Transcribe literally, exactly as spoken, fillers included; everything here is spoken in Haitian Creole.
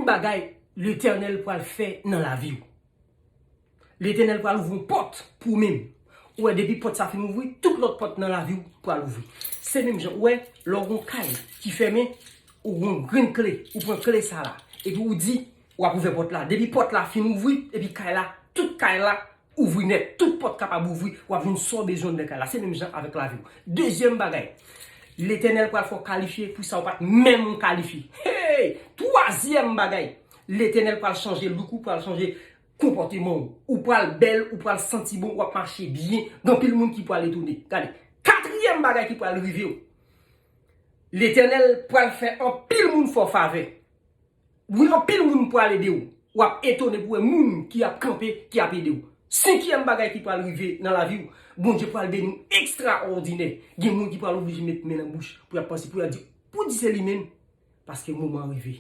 Bagay Letènèl pral fè nan lavi w. Letènèl pral ouvri yon pòt pou ou menm. Ou wè, depi pòt sa fin ouvri, tout lòt pòt nan lavi w pral ouvri. Se menm jan, ou wè, lè w gen yon kay ki fèmen, ou gen yon grenn kle, ou pran kle sa la, epi ou di, w ap ouvè pòt la. Depi pòt la fin ouvri, epi kay la, tout kay la ouvri nèt, tout pòt kapab ouvri, w ap jwenn sa w bezwen anndan kay la. Se menm jan avèk lavi w. Dezyèm bagay, Letènèl pral fè w kalifye pou sa w pa t menm kalifye. Hey! Twazyèm bagay, Letènèl pral chanje look ou, pral chanje konpòteman w. Ou pral bèl, ou pral santi bon, w ap mache byen. Gen anpil moun ki pral etone. Gade, katriyèm bagay ki pral rive w, Letènèl pral fè anpil moun fè w favè. Wi, anpil moun pral ede w. W ap etone pou wè moun ki ap kanpe, ki ap ede w. Senkyèm bagay ki pral rive nan lavi w, Bondye pral beni w ekstraòdinè. Gen moun ki pral oblije met men nan bouch pou y ap panse, pou y ap di, pou di se li menm, paske moman an rive.